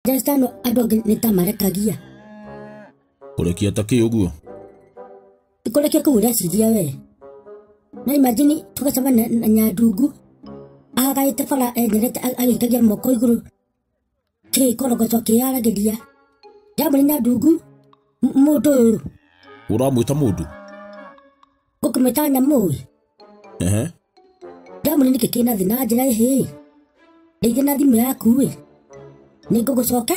Njecitano andũ angĩ nĩ ta marekagia. Kũrekia ta kĩ ũguo? Ti kũrekia kũu ũreciria we. Na imagine tũgacemania na Nyandungu ahagaĩte bara enyerete agĩikagia moko igũrũ kĩ korogoco kĩyaragĩria. Ndamũrĩ Nyandungu mũndũ ũyũ. Ũramwĩta mũndũ? Ngũkĩmwĩta nyamũ ĩ. Ehe. Ndamũrĩ nĩkĩ kĩna thĩna njĩra ĩhĩ. Ndeithia na thimũ yaku ĩ. Nĩ ngũgũcoka?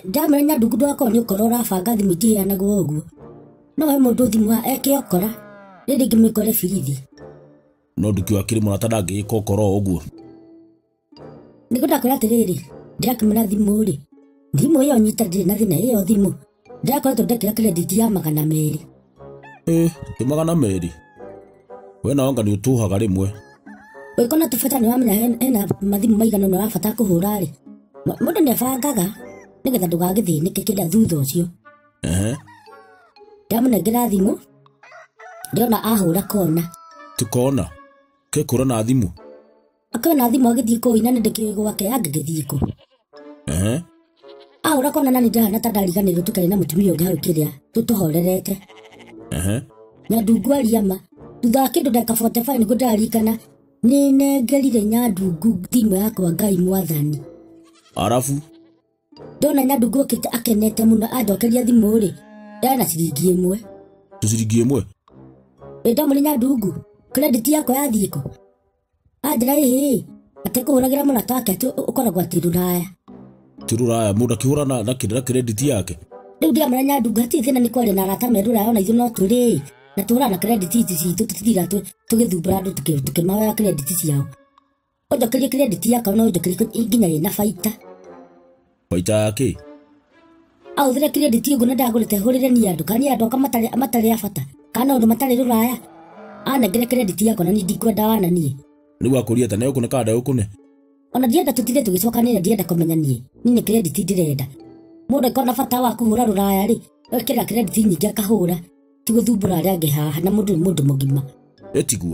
Ndamũrĩ Nyandungu ndũgakorwo nĩ ũkora ũrabanga thimũ itiheanagwo ũguo. No he mũndũ thimũ eke ũkora, rĩrĩ ngĩmĩkore birithi. No ndũkiuga akĩrĩ mũrata ndangĩgĩka ũkora o ũguo. Nĩguo ndakwĩra atĩrĩrĩ, ndĩrakĩmũra thimũ rĩ. Thimũ ĩyo nyita ndĩrĩ na thĩna ĩyo thimũ. Ndĩrakoretwo ndekĩra credit ya 200. Ti 200. We nawe anga nĩ ũtũhaga rĩmwe. Ũngĩkona tũbata nĩ wamenya hena mathimũ maigana ũna ũrabatara kũhũra rĩ. Mũndũ nĩ abangaga nĩgetha ndũgagĩthĩnĩke kĩrĩa thutha ũcio. Ehe. Ndamũnengera thimũ, ndĩrona ahũra kona. Ti kona? Kekũra na thimũ? Akĩona thimũ agĩthiĩ kũu ina nĩ ndĩkĩũĩ gwake angĩgĩthiĩ kũ. Ehe. Ahũra kona na nĩ ndĩrahana ta ndariganĩirwo tũkarĩ na mũtumia ũngĩ hau kĩrĩa tũtũhorerete. Ehe. Nyandungu aria ma. Thutha wa kĩndũ ndagĩka 45 nĩguo ndĩraririkana nĩ nengerire Nyandungu thimũ yakwa Ngai mwathani. Arabu? Ndona Nyandungu okĩte akenete mũno anjokeria thimũ rĩ, ndarĩ na ciringi ĩmwe. Tũ ciringi ĩmwe? Ĩ ndamũrĩ Nyandungu, credit yakwa yathiĩ kũ? Anjĩra ĩhĩ, atekũhũragĩra mũrata wake atĩ ũkoragwo atĩ rũraya. Ti rũraya, mũndũ akĩhũra na kĩrĩra credit yake? Rĩu ndĩramwĩra Nyandungu hatirĩ thĩna nĩ kwaria na arata me rũraya ona ithuĩ no tũrĩ. Na tũhũraga na credit ici citũ tũtithiaga tũgĩthumbũra andũ tũkĩmahoya credit ciao. Ũnjokerie credit yakwa no ũnjokerie nginya ĩna baita. Baita ya kĩ? Ahũthĩre credit ũguo na ndagũrĩte hũrĩre niĩ andũ, kana niĩ andũ akwa matarĩ a bata, kana andũ matarĩ rũraya. Anengere credit yakwa na niĩ ndikwenda wana niĩ. Rĩu akũria ta nĩũkũne kana ndegũkũne? Ona ndienda tũtinde tũgĩcokanĩrĩra, ndienda kũmenya niĩ. Niĩ nĩ credit ndĩrenda. Mũndũ angĩkorwo na bata wa kũhũra rũraya rĩ, ekĩra credit nyingĩ akahũra. Ti gũthumbũra arĩa angĩ haha, na mũndũ nĩ mũndũ mũgima. Ĩtiguo.